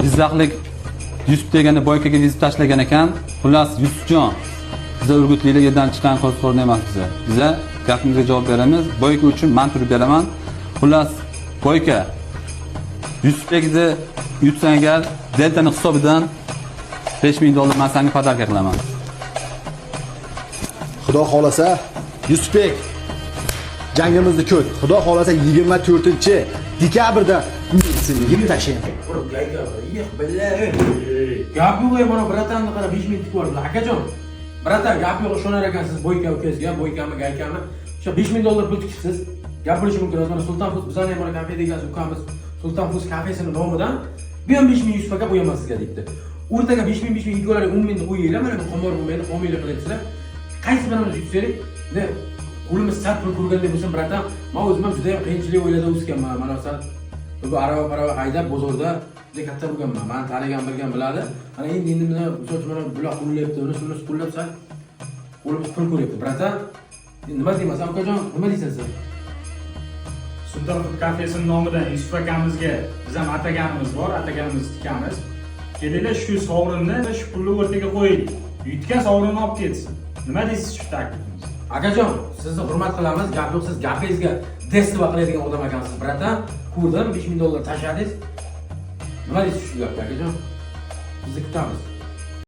Jizzaxlik Yusuf degani Boykaga yuzib tashlagan ekan. Xullas, Yusufjon, biza urgutliklar yerdan chiqqan qo'zg'orni emas biza. Biza gapimizga javob beramiz. Boyka uchun man turib beraman. Xullas, Boyka, Yusufbekni yutsang agar, Deltani hisobidan $5000 man senga подарка qilaman. Xudo xolasa, Yusufbek, jangimizni ko'r. Xudo xolasa, 24 dekabrda men seni yeb tashlayman. Gap yo'q, mana братан ni qara, 5000 tikib yubordilar. Akajon, братан, gap yo'q, ishonar ekansiz Boyka ukangizga, Boykami, Gaykami. O'sha $5000 pul tikibsiz. Gap bo'lishi mumkin emas. Mana Sultan Foods, bizani ham mana kafe egasi ukamiz Sultan Foods kafesini nomidan bu ham 5000 Yusuf aka, bu ham sizga debdi. O'rtaga 5000, 5000, ikkovlaring 10 mingni qo'yinglar, mana bu qimor bo'lmaydi, homiylik qilyapsizlar. Qaysi birimiz yutsak, ne qo'limiz sal pul ko'rganday bo'lsin, братан, man o'zim ham juda ham qiyinchilik oilada o'sganman. Mana sal bu arava parava haydab bozorda juda katta bo'lganman. Mani tanigan, bilgan biladi. Mana endi mana, misol uchun, mana bular qo'llayapti, uni shuni qo'llab, sal qo'limiz pul ko'ryapti. Братан, nima deyman, san ukajon, nima deysan sen? Sulton Food kafesini nomidan Yusuf akamizga biz ham ataganimiz bor, ataganimizni tikamiz. Kelinglar, shu sovrinni, shu pulni o'rtaga qo'yaylik. Yutgan sovrinni olib ketsin. Nima deysiz shu taklifimizga? Akajon, sizni hurmat qilamiz, gap yo'q, siz gapingizga действо qiladigan odam ekansiz, братан. Ko'rdim, $5000 tashladingiz. Nima deysiz shu gapga, akajon? Bizni kutamiz.